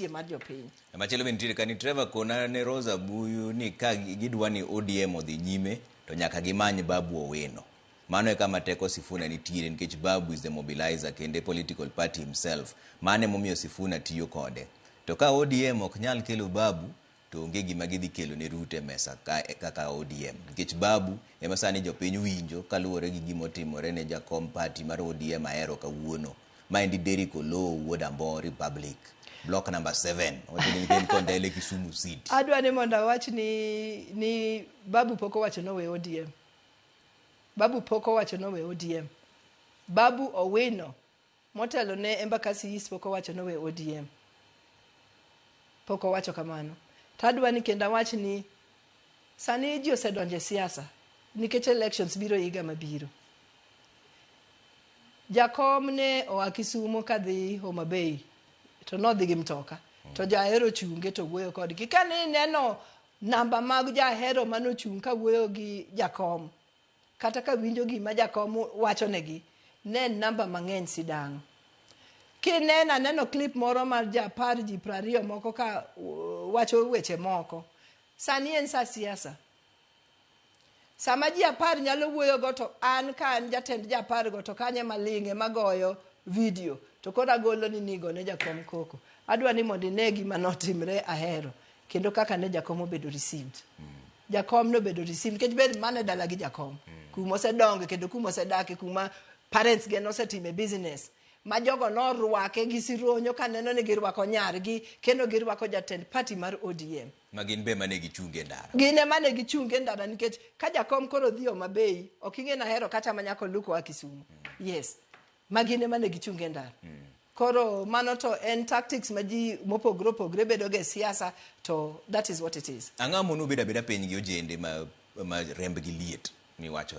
mar jopiny. Machielo be nitiere kani Trevor kona ne Rosa Buyu ni ka gidwa ni ODM odhi nyime to nyaka gimany Babu Owino. Mano e kama teko Sifuna nitiere nikech Babu is the mobilizer kendo political party himself. Mano emomiyo Sifuna tiyo kode. To ka ODM ok nyal kelo Babu to onge gima gidhi kelo ne Ruto e mesa kaka ODM. Nikech Babu ema sani jopiny winjo kaluwore gi gima otimore ne jakom party mar ODM ahero kawuono. Maendi Derrick Oloo wuod Ambo Republic. Block number 7. Owacho ni en Kondele Kisumu City. Adwa ni mondo awach ni Babu pok owacho ni owe ODM. Babu pok owacho ni owe ODM. Babu Owino motelo ne Embakasi East pok owacho ni owe ODM. Pok owacho kamano. To adwa ni kendo awach ni sani ji osedonjo e siasa nikech elections biro higa mabiro. Jakom ne oa Kisumo kadhi Homa Bay to nodhi gi mtoka to jahero chunge to wuoyo kodgi. Kane ineno namba mag jahero manochung' ka wuoyo gi jakom kata ka winjo gima jakom wachonegi ne en namba mang'eny sidang'. Kineno aneno clip moro mar japar ji 20 moko ka wacho weche moko. Sani en sa siasa. Sama ji 10 nyalo wuoyo go to an ka an jatend ji 10 go to kanye maling' ema goyo video to koro agolo ni nigo ne jakom koko. Adwa ni mondo ine gima notimre ahero kendo kaka ne jakom obedo received. Jakom nobedo received nikech bed mana e dala gi jakom. Kuma osedonge kendo kuma osedake kuma parents ge nosetime business. Ma jogo norwake gi sironyo kaneno ni girwako nyargi kendo girwako jatend party mar ODM. Ma gin be mane gichunge ndara. Gin ema ne gichunge ndara nikech ka jakom koro dhi Homa Bay ok ing'e nahero kata ma nyaka oluw koa Kisumu. Yes. Ma gin ema ne gichunge ndara. Koro mano to en tactics ma ji mopogore opogore bedo go e siasa to that is what it is. Ang'o mono bedo abeda piny gi ojende ma rembgi liet miwacho.